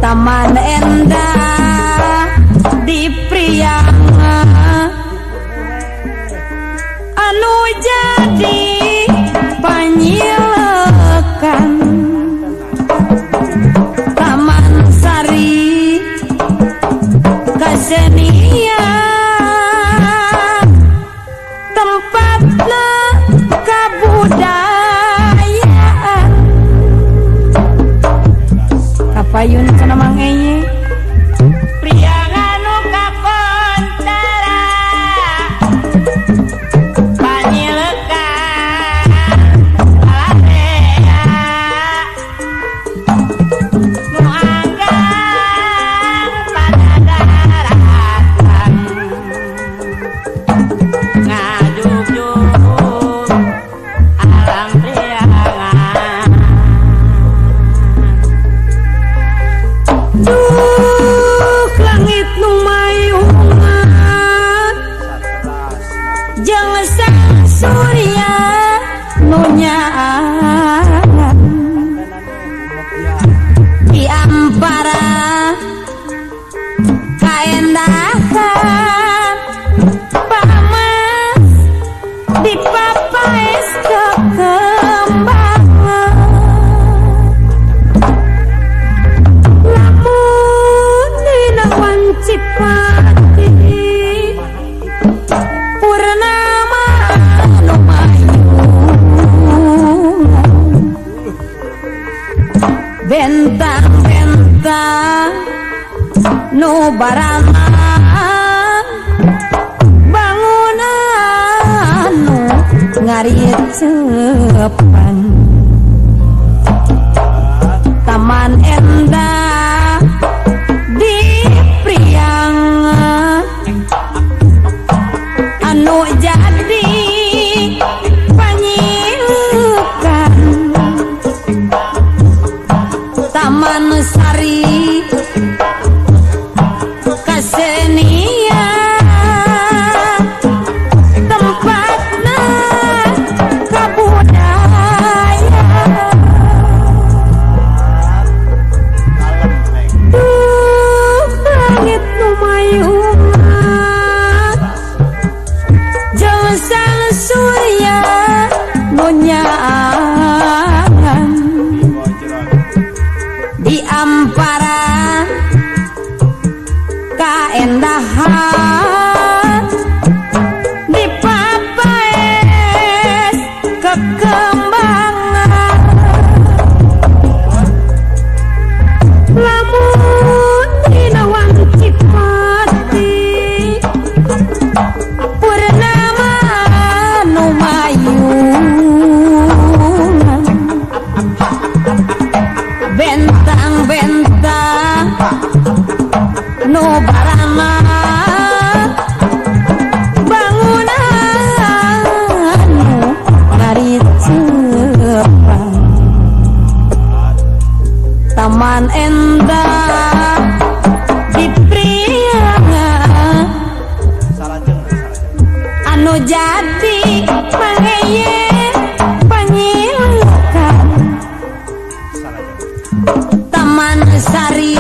Taman endah di Priangan anu jadi panyilekan. Taman Sari Kasenian tempatna kabudayaan. Kapayun cenah Mang Eye. Priangan nu kakontara panyilekan balarea nu anggang padadaratan ngajugjug alam Priangan. Duh langit nu mayungan jeung sang surya nu nyaan di ampara kaendahan pamas di papaes kekembangan. Lamun dina wanci pati purnama nu mayungan bentang-bentang nu barana bangunan nu ngaricepan. Taman endah di Priangan anu jadi panyilekan. Taman Sari Kasenian tempatna kabudayaan. Duh langit nu mayungan jeung sang surya nu nyaan di ampara kaendahan di papaes kekembangan. Lamun dina wanci pati purnama nu mayungan bentang-bentang nu barana bangunan nu ngaricepan. Taman endah di Priangan anu jadi pangeye panyilekan. Taman Sari